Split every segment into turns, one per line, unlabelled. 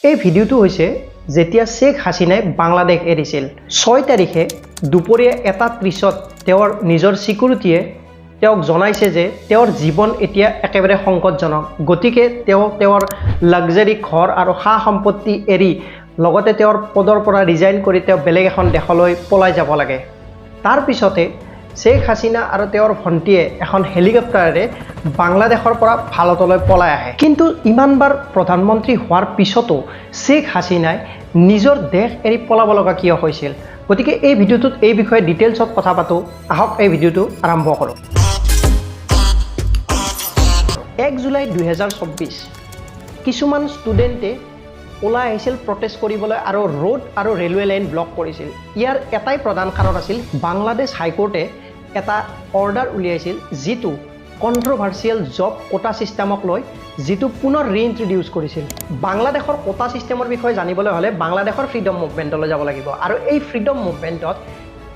এই ভিডিঅ'টো হৈছে যেতিয়া শ্বেখ হাছিনাই বাংলাদেশ এৰিছিল। 6 তাৰিখে দুপৰীয়া 1:30ত তেওঁৰ নিজৰ ছিকিউৰিটিয়ে তেওঁক জনাইছে যে তেওঁৰ জীৱন এতিয়া একেবাৰে সংকটজনক। গতিকে তেওঁ তেওঁৰ লাক্সাৰী ঘৰ আৰু সা সম্পত্তি এৰি, লগতে তেওঁৰ পদৰ পৰা ৰিজাইন কৰি তেওঁ বেলেগ এখন দেশলৈ পলাই যাব লাগে। তাৰপিছতে শ্বেখ হাছিনা আৰু তেওঁৰ ভণ্টীয়ে এখন হেলিকপ্টাৰেৰে বাংলাদেশৰ পৰা ভাৰতলৈ পলাই আহে। কিন্তু ইমানবাৰ প্ৰধানমন্ত্ৰী হোৱাৰ পিছতো শ্বেখ হাছিনাই নিজৰ দেশ এৰি পলাব লগা কিয় হৈছিল? গতিকে এই ভিডিঅ'টোত এই বিষয়ে ডিটেইলছত কথা পাতোঁ আহক। এই ভিডিঅ'টো আৰম্ভ কৰোঁ। 1 জুলাই 2024, কিছুমান ষ্টুডেণ্টে ওলাই আহিছিল প্ৰটেষ্ট কৰিবলৈ আৰু ৰোড আৰু ৰেলৱে লাইন ব্লক কৰিছিল। ইয়াৰ এটাই প্ৰধান কাৰণ আছিল, বাংলাদেশ হাইকোৰ্টে এটা অৰ্ডাৰ উলিয়াইছিল, যিটো কণ্ট্ৰভাৰ্চিয়েল জব কোটা ছিষ্টেমক লৈ, যিটো পুনৰ ৰিইণ্ট্ৰডিউচ কৰিছিল। বাংলাদেশৰ কোটা ছিষ্টেমৰ বিষয়ে জানিবলৈ হ'লে বাংলাদেশৰ ফ্ৰীডম মুভমেণ্টলৈ যাব লাগিব। আৰু এই ফ্ৰীডম মুভমেণ্টত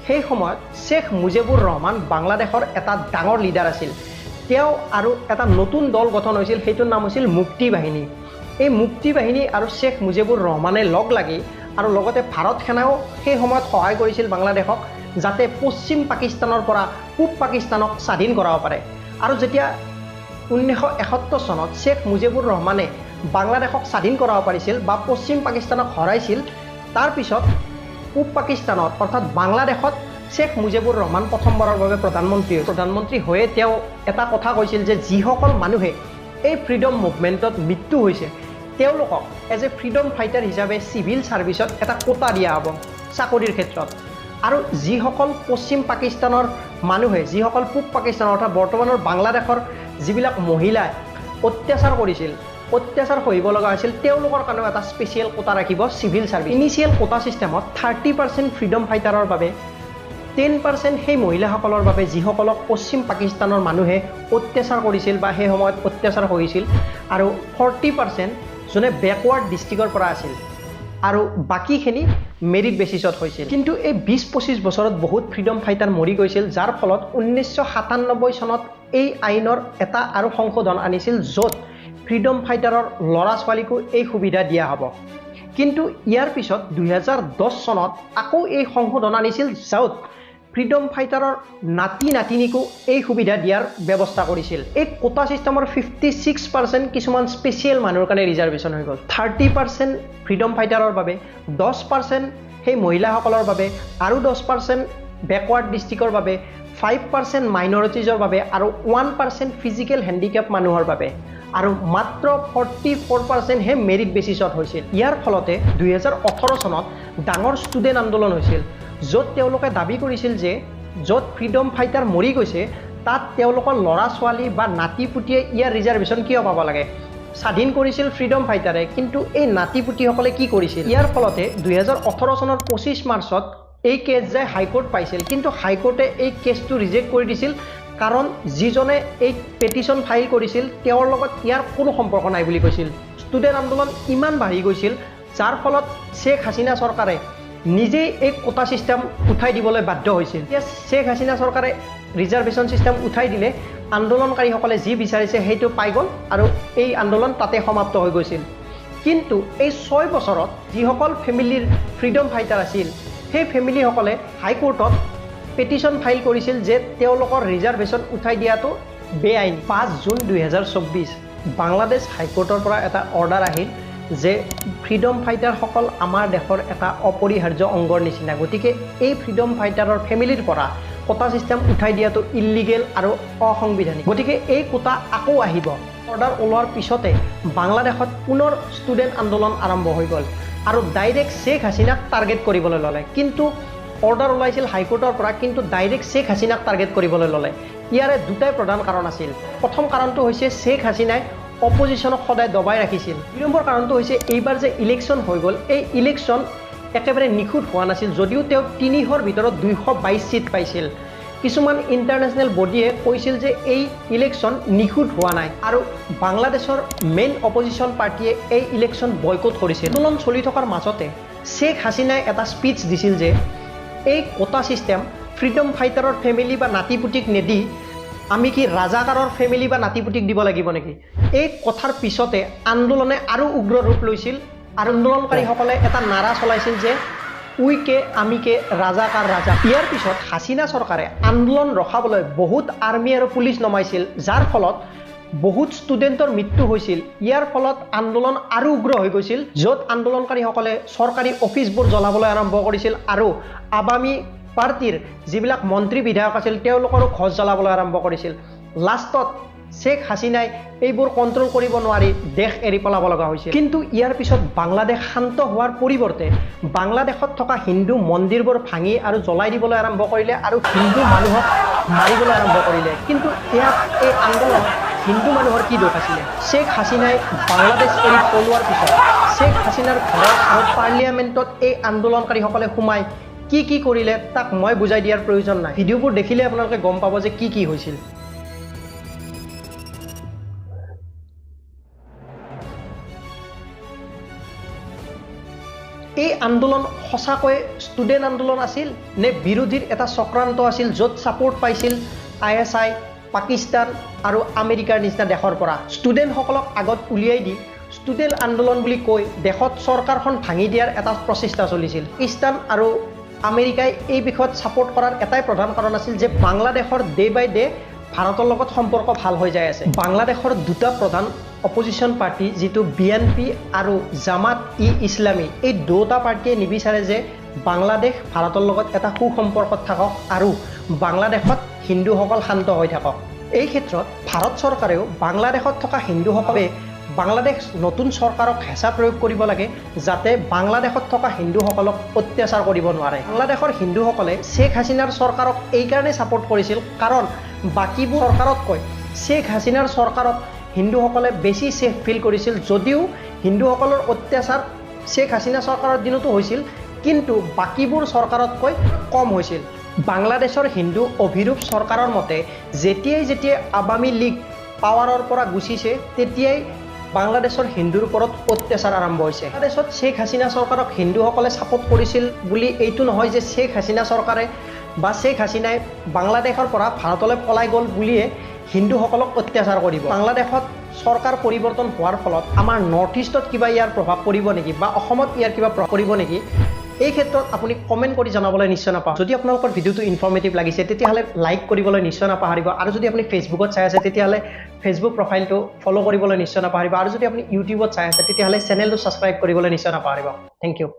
সেই সময়ত শ্বেখ মুজিবুৰ ৰহমান বাংলাদেশৰ এটা ডাঙৰ লিডাৰ আছিল। তেওঁ আৰু এটা নতুন দল গঠন হৈছিল, সেইটোৰ নাম হৈছিল মুক্তি বাহিনী। এই মুক্তি বাহিনী আৰু শ্বেখ মুজিবুৰ ৰহমানে লগ লাগি আৰু লগতে ভাৰত সেনাও সেই সময়ত সহায় কৰিছিল বাংলাদেশক, যাতে পশ্চিম পাকিস্তানৰ পৰা পূব পাকিস্তানক স্বাধীন কৰাব পাৰে। আৰু যেতিয়া 1971 চনত শ্বেখ মুজিবুৰ ৰহমানে বাংলাদেশক স্বাধীন কৰাব পাৰিছিল বা পশ্চিম পাকিস্তানক হৰাইছিল, তাৰপিছত পূব পাকিস্তানত, অৰ্থাৎ বাংলাদেশত শ্বেখ মুজিবুৰ ৰহমান প্ৰথমবাৰৰ বাবে প্ৰধানমন্ত্ৰী হয়। প্ৰধানমন্ত্ৰী হৈয়ে তেওঁ এটা কথা কৈছিল যে যিসকল মানুহে এই ফ্ৰীডম মুভমেণ্টত মৃত্যু হৈছে, তেওঁলোকক এজ এ ফ্ৰীডম ফাইটাৰ হিচাপে চিভিল ছাৰ্ভিচত এটা কোটা দিয়া হ'ব চাকৰিৰ ক্ষেত্ৰত। আৰু যিসকল পশ্চিম পাকিস্তানৰ মানুহে, যিসকল পূব পাকিস্তানৰ, অৰ্থাৎ বৰ্তমানৰ বাংলাদেশৰ যিবিলাক মহিলাই অত্যাচাৰ কৰিছিল, অত্যাচাৰ সহিব লগা হৈছিল, তেওঁলোকৰ কাৰণেও এটা স্পেচিয়েল কোটা ৰাখিব চিভিল ছাৰ্ভিচ। ইনিচিয়েল কোটা ছিষ্টেমত 30% ফ্ৰীডম ফাইটাৰৰ বাবে, 10% সেই মহিলাসকলৰ বাবে যিসকলক পশ্চিম পাকিস্তানৰ মানুহে অত্যাচাৰ কৰিছিল বা সেই সময়ত অত্যাচাৰ সহিছিল, আৰু 40% যোনে বেকৱাৰ্ড ডিষ্ট্ৰিক্টৰ পৰা আছিল, আৰু বাকীখিনি মেৰিট বেচিছত হৈছিল। কিন্তু এই 20-25 বছৰত বহুত ফ্ৰীডম ফাইটাৰ মৰি গৈছিল, যাৰ ফলত 1997 চনত এই আইনৰ এটা আৰু সংশোধন আনিছিল, য'ত ফ্ৰীডম ফাইটাৰৰ ল'ৰা ছোৱালীকো এই সুবিধা দিয়া হ'ব। কিন্তু ইয়াৰ পিছত 2010 চনত আকৌ এই সংশোধন আনিছিল, য'ত ফ্ৰীডম ফাইটাৰৰ নাতি নাতিনীকো এই সুবিধা দিয়াৰ ব্যৱস্থা কৰিছিল। এই কোটা ছিষ্টেমৰ 56% কিছুমান স্পেচিয়েল মানুহৰ কাৰণে ৰিজাৰ্ভেশ্যন হৈ গ'ল। 30% ফ্ৰীডম ফাইটাৰৰ বাবে, 10% সেই মহিলাসকলৰ বাবে, আৰু 10% বেকৱাৰ্ড ডিষ্ট্ৰিক্টৰ বাবে, 5% মাইনৰিটিজৰ বাবে আৰু 1% ফিজিকেল হেণ্ডিকেপ মানুহৰ বাবে, আৰু মাত্ৰ 44%হে মেৰিট বেচিছত হৈছিল। ইয়াৰ ফলতে 2018 চনত ডাঙৰ ষ্টুডেণ্ট আন্দোলন হৈছিল, য'ত তেওঁলোকে দাবী কৰিছিল যে য'ত ফ্ৰীডম ফাইটাৰ মৰি গৈছে, তাত তেওঁলোকৰ ল'ৰা ছোৱালী বা নাতি পুতিয়ে ইয়াৰ ৰিজাৰ্ভেশ্যন কিয় পাব লাগে? স্বাধীন কৰিছিল ফ্ৰীডম ফাইটাৰে, কিন্তু এই নাতি পুতিসকলে কি কৰিছিল? ইয়াৰ ফলতে 2018 চনৰ 25 মাৰ্চত এই কেছ যায় হাইকোৰ্ট পাইছিল। কিন্তু হাইকোৰ্টে এই কেছটো ৰিজেক্ট কৰি দিছিল, কাৰণ যিজনে এই পেটিশ্যন ফাইল কৰিছিল, তেওঁৰ লগত ইয়াৰ কোনো সম্পৰ্ক নাই বুলি কৈছিল। ষ্টুডেণ্ট আন্দোলন ইমান বাঢ়ি গৈছিল, যাৰ ফলত শ্বেখ হাছিনা চৰকাৰে নিজেই এই কোটা ছিষ্টেম উঠাই দিবলৈ বাধ্য হৈছিল। এতিয়া শ্বেখ হাছিনা চৰকাৰে ৰিজাৰ্ভেশ্যন ছিষ্টেম উঠাই দিলে। আন্দোলনকাৰীসকলে যি বিচাৰিছে সেইটো পাই গ'ল আৰু এই আন্দোলন তাতে সমাপ্ত হৈ গৈছিল। কিন্তু এই 6 বছৰত যিসকল ফেমিলিৰ ফ্ৰীডম ফাইটাৰ আছিল, সেই ফেমিলিসকলে হাইকোৰ্টত পেটিশ্যন ফাইল কৰিছিল যে তেওঁলোকৰ ৰিজাৰ্ভেশ্যন উঠাই দিয়াটো বেআইনী। 5 জুন 2024 বাংলাদেশ হাইকোৰ্টৰ পৰা এটা অৰ্ডাৰ আহিল যে ফ্ৰীডম ফাইটাৰসকল আমাৰ দেশৰ এটা অপৰিহাৰ্য অংগৰ নিচিনা, গতিকে এই ফ্ৰীডম ফাইটাৰৰ ফেমিলিৰ পৰা কোটা ছিষ্টেম উঠাই দিয়াটো ইল্লিগেল আৰু অসাংবিধানিক, গতিকে এই কোটা আকৌ আহিব। অৰ্ডাৰ ওলোৱাৰ পিছতে বাংলাদেশত পুনৰ ষ্টুডেণ্ট আন্দোলন আৰম্ভ হৈ গ'ল আৰু ডাইৰেক্ট শ্বেখ হাছিনাক টাৰ্গেট কৰিবলৈ ল'লে। কিন্তু অৰ্ডাৰ ওলাইছিল হাইকোৰ্টৰ পৰা, কিন্তু ডাইৰেক্ট শ্বেখ হাছিনাক টাৰ্গেট কৰিবলৈ ল'লে। ইয়াৰে দুটাই প্ৰধান কাৰণ আছিল। প্ৰথম কাৰণটো হৈছে শ্বেখ হাছিনাই অপজিশ্যনক সদায় দবাই ৰাখিছিল। দুই নম্বৰ কাৰণটো হৈছে এইবাৰ যে ইলেকশ্যন হৈ গ'ল, এই ইলেকশ্যন একেবাৰে নিখুঁত হোৱা নাছিল। যদিও তেওঁ 300ৰ ভিতৰত 222 ছিট পাইছিল, কিছুমান ইণ্টাৰনেশ্যনেল বডিয়ে কৈছিল যে এই ইলেকশ্যন নিখুঁত হোৱা নাই আৰু বাংলাদেশৰ মেইন অপজিশ্যন পাৰ্টীয়ে এই ইলেকশ্যন বয়কট কৰিছিল। আন্দোলন চলি থকাৰ মাজতে শ্বেখ হাছিনাই এটা স্পীচ দিছিল যে এই কোটা ছিষ্টেম ফ্ৰীডম ফাইটাৰৰ ফেমিলি বা নাতি পুতিক নিদি আমি কি ৰাজাকাৰৰ ফেমিলি বা নাতি পুতিক দিব লাগিব নেকি? এই কথাৰ পিছতে আন্দোলনে আৰু উগ্ৰ ৰূপ লৈছিল। আন্দোলনকাৰীসকলে এটা নাৰা চলাইছিল যে উইকে আমিকে ৰাজাকাৰ ৰাজা। ইয়াৰ পিছত হাছিনা চৰকাৰে আন্দোলন ৰখাবলৈ বহুত আৰ্মি আৰু পুলিচ নমাইছিল, যাৰ ফলত বহুত ষ্টুডেণ্টৰ মৃত্যু হৈছিল। ইয়াৰ ফলত আন্দোলন আৰু উগ্ৰ হৈ গৈছিল, য'ত আন্দোলনকাৰীসকলে চৰকাৰী অফিচবোৰ জ্বলাবলৈ আৰম্ভ কৰিছিল আৰু আৱামী পাৰ্টীৰ যিবিলাক মন্ত্ৰী বিধায়ক আছিল তেওঁলোকৰো ঘৰ জ্বলাবলৈ আৰম্ভ কৰিছিল। লাষ্টত শ্বেখ হাছিনাই এইবোৰ কণ্ট্ৰল কৰিব নোৱাৰি দেশ এৰি পলাব লগা হৈছিল। কিন্তু ইয়াৰ পিছত বাংলাদেশ শান্ত হোৱাৰ পৰিৱৰ্তে বাংলাদেশত থকা হিন্দু মন্দিৰবোৰ ভাঙি আৰু জ্বলাই দিবলৈ আৰম্ভ কৰিলে আৰু হিন্দু মানুহক মাৰিবলৈ আৰম্ভ কৰিলে। কিন্তু ইয়াত এই আন্দোলনত হিন্দু মানুহৰ কি দোষ আছিলে? শ্বেখ হাছিনাই বাংলাদেশ এৰি পলোৱাৰ পিছত শ্বেখ হাছিনাৰ ঘৰত আৰু পাৰ্লিয়ামেণ্টত এই আন্দোলনকাৰীসকলে সোমাই কি কি কৰিলে তাক মই বুজাই দিয়াৰ প্ৰয়োজন নাই। ভিডিঅ'বোৰ দেখিলে আপোনালোকে গম পাব যে কি কি হৈছিল। এই আন্দোলন সঁচাকৈ ষ্টুডেণ্ট আন্দোলন আছিল নে বিৰোধীৰ এটা চক্ৰান্ত আছিল, য'ত ছাপোৰ্ট পাইছিল ISI, Pakistan আৰু আমেৰিকাৰ নিচিনা দেশৰ পৰা? ষ্টুডেণ্টসকলক আগত উলিয়াই দি ষ্টুডেণ্ট আন্দোলন বুলি কৈ দেশত চৰকাৰখন ভাঙি দিয়াৰ এটা প্ৰচেষ্টা চলিছিল। পাকিস্তান আৰু আমেৰিকাই এই বিষয়ত ছাপোৰ্ট কৰাৰ এটাই প্ৰধান কাৰণ আছিল যে বাংলাদেশৰ ডে বাই ডে ভাৰতৰ লগত সম্পৰ্ক ভাল হৈ যাই আছে। বাংলাদেশৰ দুটা প্ৰধান অপজিশ্যন পাৰ্টি, যিটো BNP আৰু জামাত ই ইছলামী, এই দুটা পাৰ্টীয়ে নিবিচাৰে যে বাংলাদেশ ভাৰতৰ লগত এটা সুসম্পৰ্কত থাকক আৰু বাংলাদেশত হিন্দুসকল শান্ত হৈ থাকক। এই ক্ষেত্ৰত ভাৰত চৰকাৰেও বাংলাদেশত থকা হিন্দুসকলে বাংলাদেশ নতুন চৰকাৰক হেঁচা প্ৰয়োগ কৰিব লাগে, যাতে বাংলাদেশত থকা হিন্দুসকলক অত্যাচাৰ কৰিব নোৱাৰে। বাংলাদেশৰ হিন্দুসকলে শ্বেখ হাছিনাৰ চৰকাৰক এইকাৰণে ছাপোৰ্ট কৰিছিল কাৰণ বাকীবোৰ চৰকাৰতকৈ শ্বেখ হাছিনাৰ চৰকাৰক হিন্দুসকলে বেছি ছেফ ফিল কৰিছিল। যদিও হিন্দুসকলৰ অত্যাচাৰ শ্বেখ হাছিনা চৰকাৰৰ দিনতো হৈছিল, কিন্তু বাকীবোৰ চৰকাৰতকৈ কম হৈছিল। বাংলাদেশৰ হিন্দু অভিৰূপ চৰকাৰৰ মতে যেতিয়াই যেতিয়াই আৱামী লীগ পাৱাৰৰ পৰা গুচিছে তেতিয়াই বাংলাদেশৰ হিন্দুৰ ওপৰত অত্যাচাৰ আৰম্ভ হৈছে। বাংলাদেশত শ্বেখ হাছিনা চৰকাৰক হিন্দুসকলে ছাপোৰ্ট কৰিছিল বুলি এইটো নহয় যে শ্বেখ হাছিনা চৰকাৰে বা শ্বেখ হাছিনাই বাংলাদেশৰ পৰা ভাৰতলৈ পলাই গ'ল বুলিয়ে হিন্দুসকলক অত্যাচাৰ কৰিব। বাংলাদেশত চৰকাৰ পৰিৱৰ্তন হোৱাৰ ফলত আমাৰ নৰ্থ ইষ্টত কিবা ইয়াৰ প্ৰভাৱ পৰিব নেকি বা অসমত ইয়াৰ কিবা প্ৰভাৱ পৰিব নেকি, এই ক্ষেত্ৰত আপুনি কমেণ্ট কৰি জনাবলৈ নিশ্চয় নাপাহৰিব। যদি আপোনালোকৰ ভিডিঅ'টো ইনফৰ্মেটিভ লাগিছে তেতিয়াহ'লে লাইক কৰিবলৈ নিশ্চয় নাপাহৰিব, আৰু যদি আপুনি ফেচবুকত চাই আছে তেতিয়াহ'লে ফেচবুক প্ৰফাইলটো ফ'ল' কৰিবলৈ নিশ্চয় নাপাহৰিব, আৰু যদি আপুনি ইউটিউবত চাই আছে তেতিয়াহ'লে চেনেলটো ছাবস্ক্ৰাইব কৰিবলৈ নিশ্চয় নাপাহৰিব। Thank you.